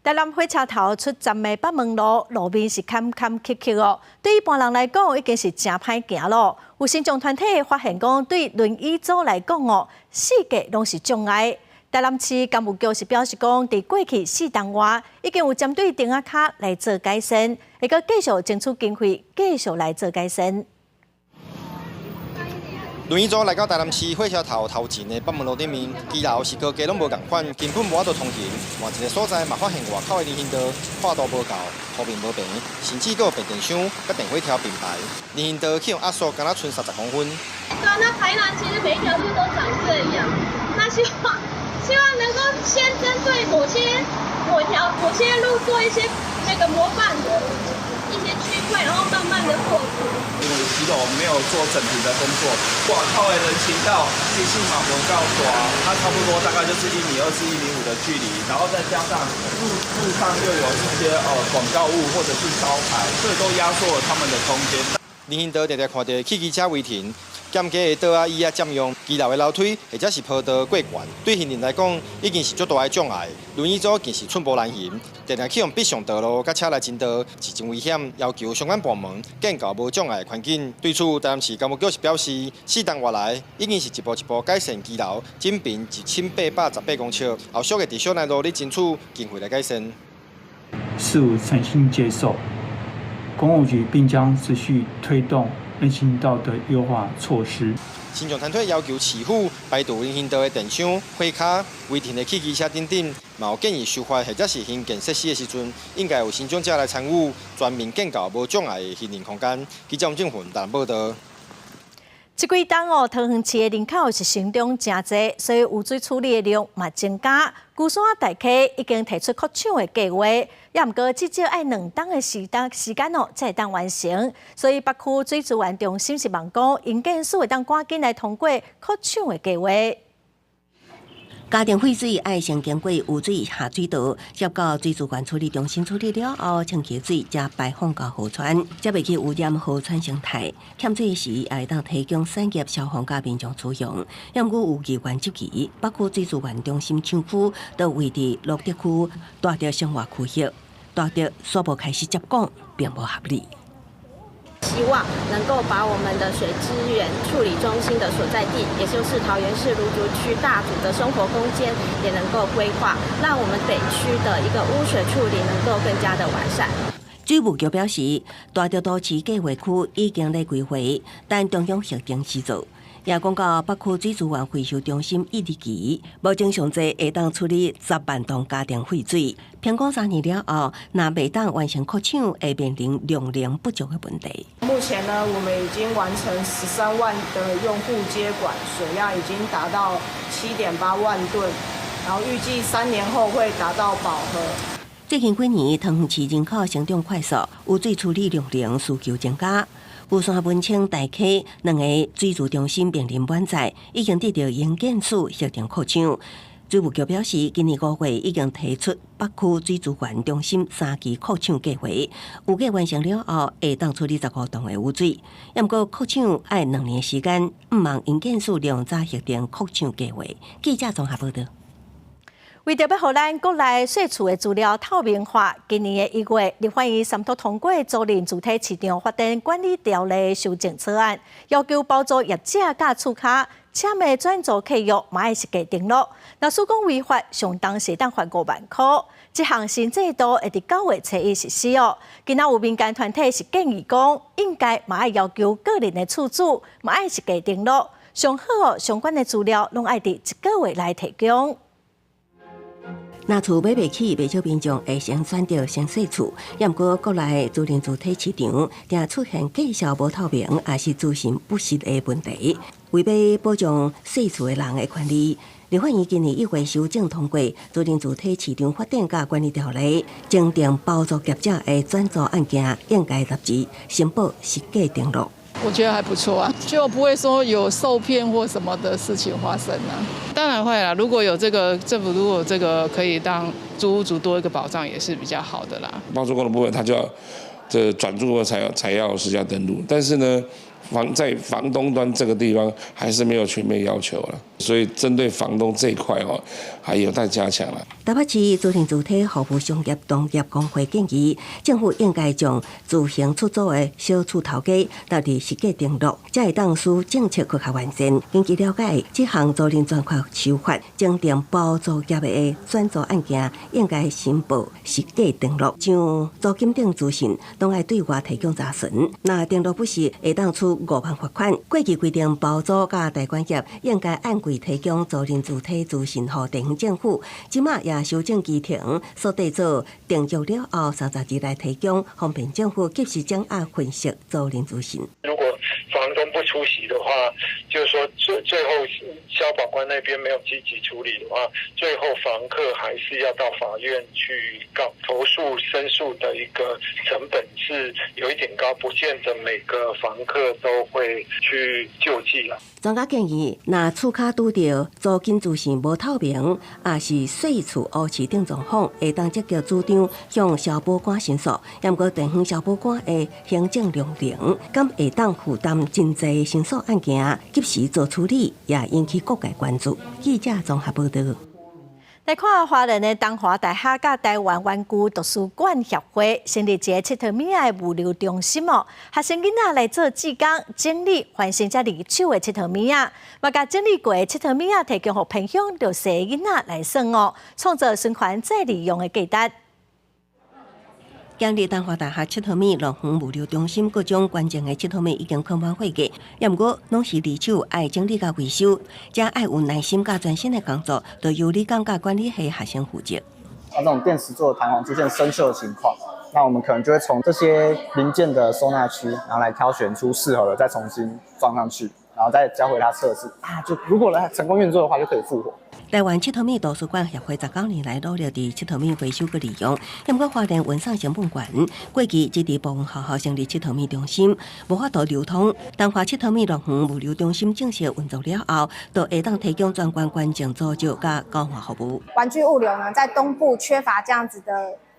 台南火車頭出站的北門路路面是坎坎曲曲哦，對一般人來講已經是誠歹行囉。有身障團體發現講，對輪椅族來講哦，四界攏是障礙。台南市工務局是表示講，佇過去4冬外，已經有針對釘仔跤來做改善，會閣繼續爭取經費，繼續來做改善。輪椅族來到台南市火車頭頭前的北門路頂面，騎樓是高低攏無仝款，根本無法度通行。換一个所在嘛，發現外口的人行道闊度無夠，鋪面無平，甚至閣有變電箱佮電火條並排，人行道去予壓縮，敢若賰30公分。對啊，那台南其實每一條路都長這樣，那希望能夠先針對某些某條某些路做一些那個模範的一些區塊，然後慢慢的擴展。因為騎樓沒有做整平的工作，外口的人行道其實嘛無夠大，它差不多大概就是1.2米至1.5米的距離，然後再加上路上又有一些廣告物或者是招牌，所以都壓縮了他們的空間。人行道常常看著汽機車違停。減低的桌仔椅仔佔用，騎樓的樓梯或者是坡道過懸，對行人來講已經是足大的障礙。輪椅族更是寸步難行，常常去予逼上道路，佮車來爭道，是真危險。要求相關部門建構無障礙的環境。對此，台南市工務局是表示，4冬外來已經是一步一步改善騎樓，整平1818公尺，後續會持續來努力爭取經費來改善。市府誠心接受，工務局並將持續推動人行道的優化措施。身障團體要求市府排除人行道的電箱、火跤、違停的汽機車等等，嘛有建議修法或者是興建設施的時陣，應該有身障者來參與，全面建構無障礙的行人空間。記者王正雲台南報導。這幾冬哦，桃園市的人口是成長誠濟，所以污水處理的量嘛增加。龜山大溪已經提出擴廠的計劃，也毋過至少愛2冬的時間哦，才會當完成。所以北區水資源中心是望講，營建署會當趕緊來通過擴廠的計劃。家庭廢水愛先經過污水下水道，接到水資源處理中心處理了後，清潔水才排放到河川，才袂去污染河川生態。欠水時，也會當提供產業消防佮民眾使用。毋過有議員質疑，北區水資源中心廠區都位佇蘆竹區大竹生活區域，大竹煞無開始接管，並無合理。希望能夠把我們的水資源處理中心的所在地，也就是桃園市蘆竹區大竹的生活空間，也能夠規劃，讓我們北區的一個污水處理能夠更加的完善。水務局表示，大竹都市計劃區已經咧規劃，等中央核定時做。也講到北區水資源回收中心一二期，目前上濟會當處理10萬噸家庭廢水。評估3年了後，若袂當完成擴廠，會面臨量能不足的問題。目前呢，我們已經完成13萬的用戶接管，水量已經達到7.8萬噸，然後預計3年後會達到飽和。最近幾年，桃園市人口成長快速，污水處理量能需求增加。龜山文清大溪兩个水資中心面臨滿載，已經得到營建署核定擴廠。水務局表示，今年5月已經提出北區水資源中心三期擴廠計劃，預計完成了後，會當處理15噸的污水。毋過擴廠愛2年時間，毋望營建署量早核定擴廠計劃。記者綜合報道。為著欲予咱國內稅厝的資料透明化，今年的1月，立法院三讀通過租賃主體市場發展管理條例修正草案，要求包租業者佮厝跤簽的轉租契約嘛愛實價登錄。若使講違法，上重是會當罰5萬箍。這項新制度會佇9月初1實施哦。今仔有民間團體是建議講，應該嘛愛要求個人的厝主嘛愛實價登錄，上好哦，相關的資料攏愛佇一個月內提供。若厝買袂起，袂少民眾會先選擇先細厝。也毋過國內租賃主體市場，定出現價數無透明，抑是資訊不實的問題。為欲保障細厝的人的權利，立法院今年1月修正通過租賃主體市場發展佮管理條例，增訂包租業者的轉租案件應該納入申報實價登錄。我覺得還不錯啊，就不會說有受騙或什麼的事情發生啊。當然會啦，如果有這個政府，如果這個可以當租屋族多一個保障，也是比較好的啦。包租公的部分，他就要這轉租後才要實價登錄，但是呢，在房東端這個地方還是沒有全面要求了，所以針對房東這一塊哦，還有待加強啦。台北市租賃主體服務商業同業公會建議，政府應該將自行出租的小厝頭家納入實價登錄，才會當使政策閣較完善。根據了解，這項租賃專法修法，增訂包租業的轉租案件應該申報實價登錄，將租金等資訊攏愛對外提供查詢。若登錄不實，會當處5萬罰款。過去規定包租佮代管業應該按季提供租賃主體資訊予地方政府，這馬也修正規程，鎖定做訂約了後30日內提供，方便政府及時掌握分析租賃資訊。如果房東不出席的話，就是說最後消保官那邊沒有積極處理的話，最後房客還是要到法院去告投訴申訴的一個成本是有一點高，不見得每個房客都會去救濟啦。專家建議，若厝跤拄著租金資訊無透明，抑是細厝烏市等狀況，會當積極主張向消保官申訴。毋過地方消保官的行政量能，敢會當負擔真濟申訴案件，及時做處理，也引起各界關注。記者綜合報道。來看花蓮的東華大學佮臺灣玩具圖書館協會成立一个𨑨迌物仔的物流中心哦，學生囡仔來做志工，整理翻新這二手的𨑨迌物仔，嘛共整理過的𨑨迌物仔提供予偏鄉弱勢囡仔來耍哦，創造循環再利用的價值。今日東華大學𨑨迌物樂園物流中心各種捐贈的𨑨迌物已經囥滿貨架，也毋過攏是二手，愛整理佮維修，這愛有耐心佮專心的工作，就由理工佮管理系學生負責。啊，這種電池座的彈簧出現生鏽的情況，那我們可能就會從這些零件的收納區，然後來挑選出適合的，再重新裝上去，然然後再交回他測試啊，就如果他成功運作的話，就可以復活。台灣𨑨迌物圖書館協會19年來努力佇𨑨迌物回收佮利用，毋過花蓮運送成本懸，過去只佇部分學校成立𨑨迌物中心，無法度流通。當華𨑨迌物樂園物流中心正式運作了後，就會當提供全國捐贈租借佮交換服務。玩具物流呢，在東部缺乏這樣子的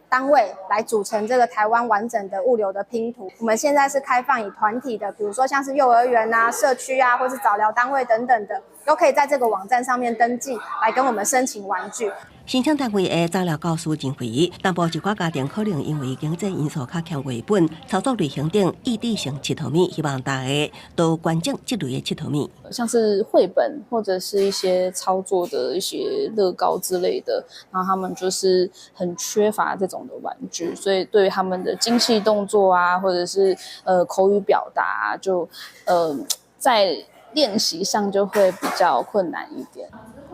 單位來組成這個台灣完整的物流的拼圖。我們現在是開放以團體的，比如說像是幼兒園啊、社區啊，或是早療單位等等的，都可以在這個網站上面登記，來跟我們申請玩具。申請單位的早療教師認為，東部一寡家庭可能因為經濟因素較欠繪本、操作類型等異地性𨑨迌物，希望大家多關注這類的𨑨迌物，像是繪本或者是一些操作的一些樂高之類的，然後他們就是很缺乏這種的玩具，所以對於他們的精細動作啊，或者是口語表達啊，就在練習上就會比較困難一點。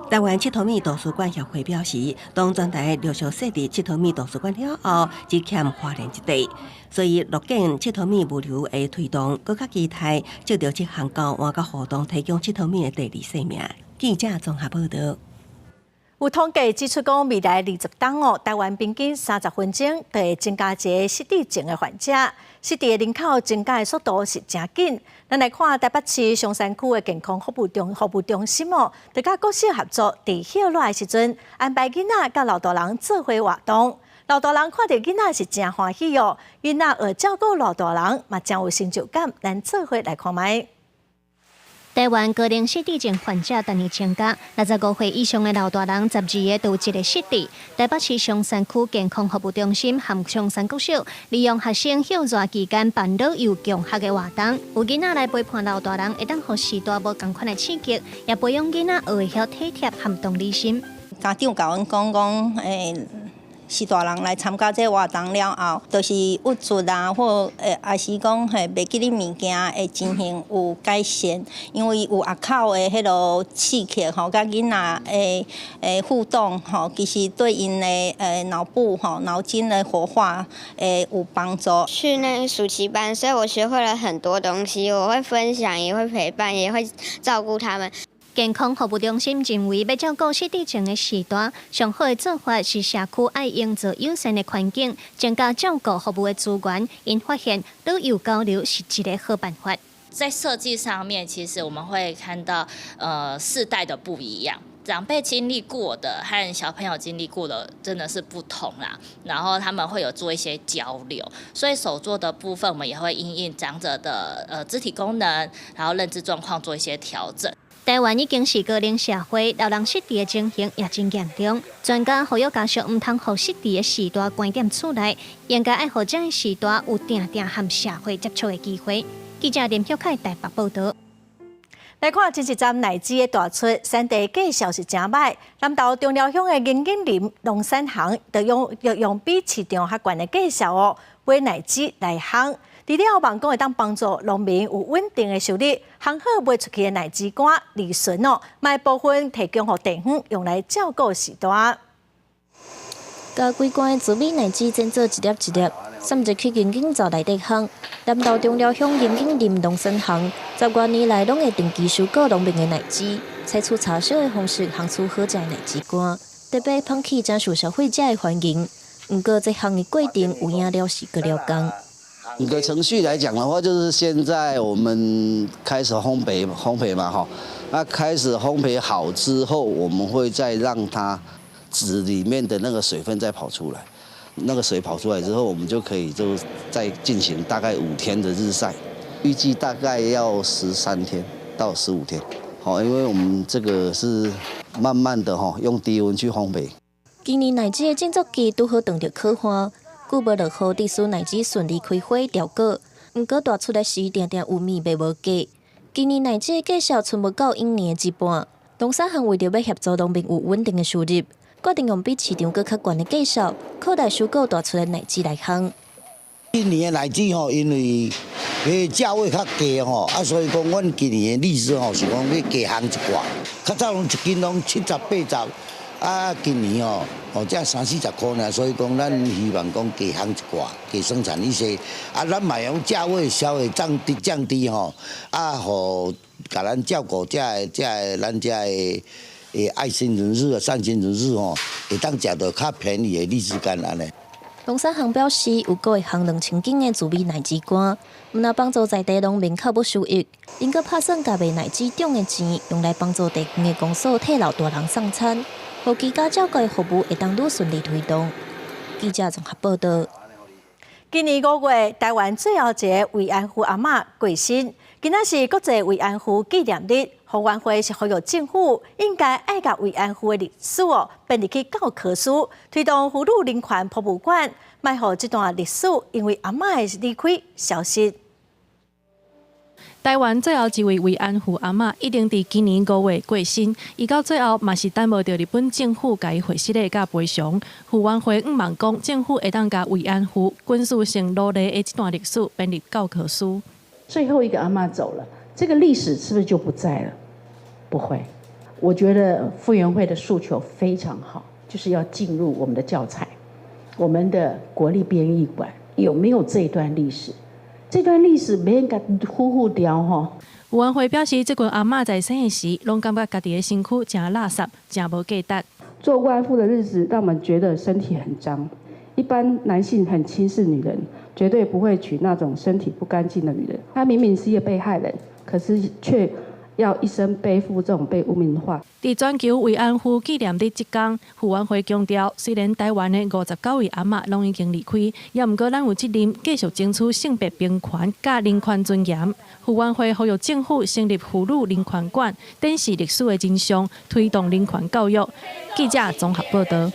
台灣𨑨迌物圖書館協會表示，當全台陸續設立𨑨迌物圖書館了後，只欠花蓮一地，所以樂見𨑨迌物物流的推動，閣較期待藉著這項交換佮互動，提供𨑨迌物的第二生命。記者綜合報導。有統計指出，講未來20冬哦，台灣平均30分鐘就會增加一个失智症的患者。失智的人口增加的速度是誠緊。咱來看台北市松山區的健康服務中心哦，就佮國小合作，佇歇熱的時陣安排囡仔佮老大人做伙活動。老大人看著囡仔是誠歡喜哦，囡仔學照顧老大人嘛，誠有成就感。咱做伙來看覓。台灣高齡失智症患者逐年增加，65歲以上的老大人12個就有一個失智。台北市松山區健康服務中心和松山國小，利用學生歇熱期間辦老幼共學的活動，有囡仔來陪伴老大人，會當予序大無仝款的刺激，也培養囡仔學會曉體貼和同理心。家長共阮講講，序大人來參加這個活動了後，就是鬱卒啊，或抑是講嘿袂記得物件的情形有改善，因為有阿口的彼囉刺激吼，佮囡仔的互動吼，其實對𪜶的腦部吼腦筋的活化會有幫助。去那暑期班，所以我學會了很多東西，我會分享，也會陪伴，也會照顧他們。健康服務中心認為，欲照顧失智症的序大，上好的做法是社區愛營造友善的環境，增加照顧服務的資源。𪜶發現老幼交流是一個好辦法。在設計上面，其實我們會看到，世代的不一樣，長輩經歷過的和小朋友經歷過的真的是不同啦。然後他們會有做一些交流，所以手作的部分，我們也會因應長者的肢體功能，然後認知狀況做一些調整。台灣已經是高齡社會，老人失智的情形也真嚴重。專家呼籲家屬毋通予失智的序大關踮厝內，應該愛予這个序大有定定和社會接觸的機會。記者林玉凱台北報導。來看前一站奶雞的大出，產地價數是誠䆀。南投中寮鄉的銀景林農產行，就用比市場較懸的價數哦，買奶雞來烘。除了望講會當幫助農民有穩定的收入，烘好賣出去的奶雞乾利潤哦，嘛部分提供予地方用來照顧序大。共規罐的紫米奶雞煎做一粒一粒，送入去銀景灶內底烘。南投中寮鄉銀景林農產行，10多年來攏會定期收購農民的奶雞，採取柴燒的方式烘出好食的奶雞乾，特別香氣誠受消費者的歡迎。毋過這項的過程有影了時閣了工。一個程序來講的話，就是現在我們開始烘焙嘛，哈，那開始烘焙好之後，我們會再讓它紙裡面的那個水分再跑出來，那個水跑出來之後，我們就可以就再進行大概5天的日曬，預計大概要13天到15天，好，因為我們這個是慢慢的哈，用低溫去烘焙。今年奶雞的間作季拄好碰著苦旱。久無落雨，致使奶雞順利開花結果。毋過大出來時，定定有物賣無價。今年奶雞的價數賰無夠往年的一半。農產行為著欲協助農民有穩定的收入，決定用比市場閣較懸的價數，擴大收購大出的奶雞來烘。今年的奶雞吼，因為彼價位較低吼，啊，所以講阮今年的意思吼是講欲加烘一寡。較早攏一斤攏70、80，啊，今年哦，哦，才三四十箍爾，所以講咱希望講加烘一寡，加生產一些。啊，咱嘛用價位稍微降低降低吼，啊，予共咱照顧遮个遮个咱遮个愛心人士、善心人士吼，會當食著較便宜的荔枝柑按呢。農產行表示，有閣會烘2000斤的紫米奶籽乾，毋但幫助在地農民較無收益，𪜶閣拍算共賣奶籽賺的錢，用來幫助地方的公所替老大人送餐，予居家照顧的服務會當愈順利推動。記者綜合報道。今年5月，台灣最後一个慰安婦阿嬤過身，今仔是國際慰安婦紀念日，後援會是呼籲政府應該愛共慰安婦的歷史哦，編入去教科書，推動婦女人權博物館，莫予這段歷史因為阿嬤的離開消失。台灣最後一位慰安婦阿嬤已經佇今年5月過身，伊到最後嘛是等無著日本政府共伊獲釋的佮賠償。傅園會向望講，政府會當共慰安婦軍事性奴隸的這段歷史編入教科書。最後一個阿嬤走了，這個歷史是不是就不在了？不會，我覺得傅園會的訴求非常好，就是要進入我們的教材，我們的國立編譯館有沒有這段歷史？這段歷史袂用共糊糊掉吼。傅園會表示，這群阿嬤在生的時，攏感覺家己的身軀誠垃圾，誠無價值。做慰安婦的日子，讓我們覺得身體很髒。一般男性很輕視女人，絕對不會娶那種身體不乾淨的女人。她明明是一個被害人，可是卻要一生背負這種被污名化。佇全球慰安婦紀念日這工，傅園會強調，雖然台灣的59位阿嬤攏已經離開，也毋過咱有責任繼續爭取性別平權佮人權尊嚴。傅園會呼籲政府成立婦女人權館，展示歷史的真相，推動人權教育。記者綜合報道。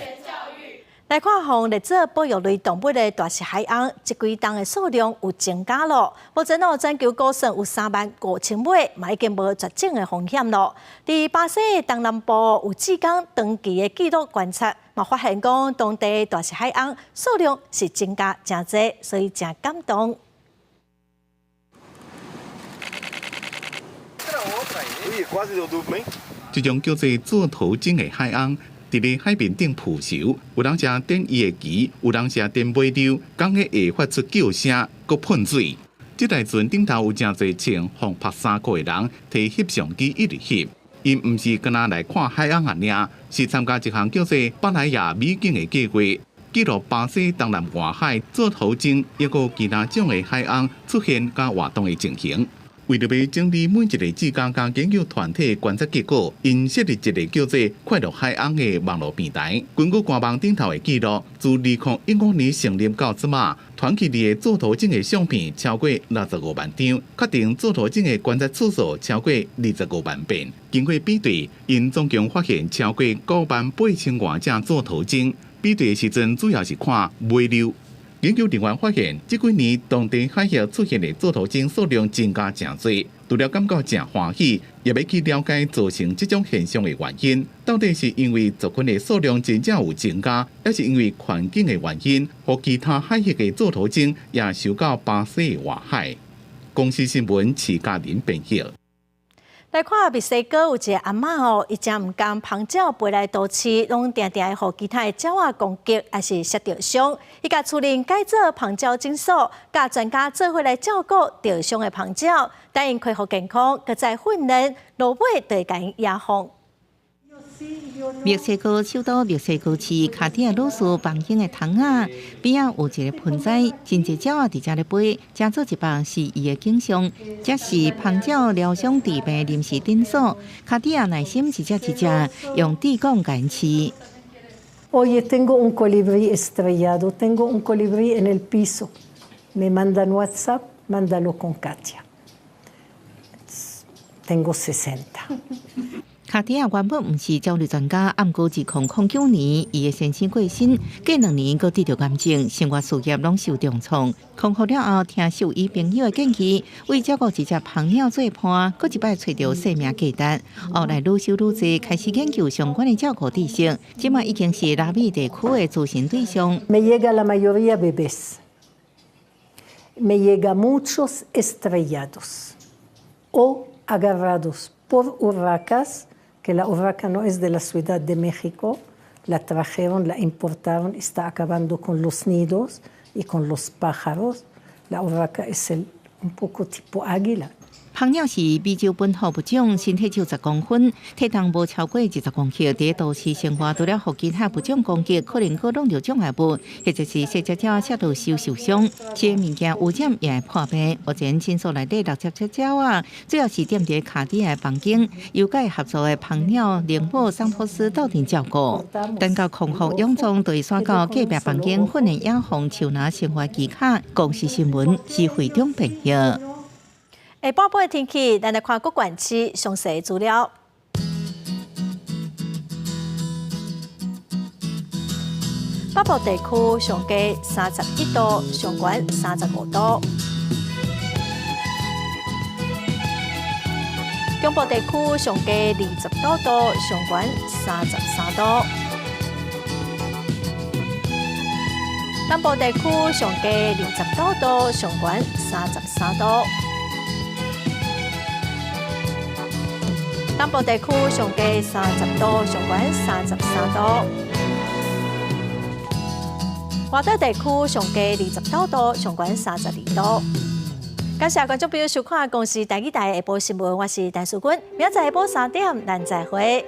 來看，予列做保育類動物的大閘海鶯，這幾冬的數量有增加咯。目前哦，全球估算有3萬5千尾，嘛已經無絕種的風險咯。佇巴西的東南部有志工長期的記錄觀察，嘛發現講當地大閘海鶯數量是增加誠濟，所以誠感動。這種叫做座頭鯨的海鶯，佇咧海面頂浮泅，有人正點伊的鰭，有人正點尾溜，講彼會發出叫聲，閣噴水。這台船頂頭有誠濟穿防曝衫褲的人，提翕相機一直翕。𪜶毋是干焦來看海鶯爾，是參加一項叫做巴萊亞美景的計劃，記錄巴西東南外海座頭鯨抑閣其他種的海鶯出現佮活動的情形。為著欲整理每一个志工佮研究團體觀察結果，𪜶設立一个叫做“快樂海鶯”的網路平台。根據官網頂頭的記錄，自2015年成立到這馬，團體裡的座頭鯨的相片超過65萬張，確定座頭鯨的觀察次數超過25萬遍。經過比對，𪜶總共發現超過9萬8千外隻座頭鯨。比對的時陣主要是看尾溜。研究人員發現，這幾年當地海域出現的座頭鯨數量增加誠濟，除了感覺誠歡喜，也欲去了解造成這種現象的原因。到底是因為族群的數量真正有增加，抑是因為環境的原因，予其他海域的座頭鯨也受到巴西的外海。公視新聞徐嘉玲編譯。來看墨西哥有一个阿嬤哦，伊誠毋甘蜂鳥飛來都市，攏定定會予其他的鳥仔攻擊，抑是攝著傷。伊共厝人改做蜂鳥診所，佮專家做伙來照顧著傷的蜂鳥，等𪜶恢復健康，閣再訓練，落尾就會共𪜶野放。墨西哥首都墨西哥市卡地亞魯斯房間的窗仔邊仔有一个盆栽，真濟鳥仔佇遮咧飛，這做一幅是伊的景象。這是蜂鳥療傷治病臨時診所。卡地亞耐心一隻一隻用豬管共𪜶飼。 Oye, tengo un colibrí estrellado, tengo un colibrí en el piso. Me mandan WhatsApp, mándalo con Katia. Tengo 60. 卡地亞原本毋是鳥類專家，毋過2009年，伊的先生過身，過2年閣得著癌症，生活事業攏受重創。康復了後，聽獸醫朋友的建議，為照顧一隻蜂鳥做伴，閣一擺揣著生命價值。後來愈修愈濟，開始研究相關的照顧知識，這馬已經是拉美地區的諮詢對象。 Me llega la mayoría bebés. Me llega muchos estrellados o agarrados por urracas, que la urraca no es de la Ciudad de México. La trajeron, la importaron, está acabando con los nidos y con los pájaros. La urraca es el, un poco tipo águila. 蜂鳥是美洲本土物種，身體只有10公分，體重無超過20公克。佇都市生活，除了予其他物種攻擊，可能閣弄著障礙物，或者是細隻鳥摔落受受傷，這個物件污染也會破病。目前診所內底60隻鳥仔，主要是踮佇卡地亞房間，由佮合作的蜂鳥靈寶桑托斯鬥陣照顧。等到康復養壯，就會徙到隔壁房間訓練野蜂手拿生活技巧。公視新聞是會長編譯。下晡晡的天氣，咱來看各縣市詳細資料。北部地區上低31度，上懸35度。中部地區上低20多度，上懸33度。南部地區上低20多度，上懸33度。南部地區上低30度，上懸33度。外島地區上低20多度，上懸32度。感謝觀眾朋友收看《公視台語台》下晡新聞，我是陳淑君，明仔載下晡3點，咱再會。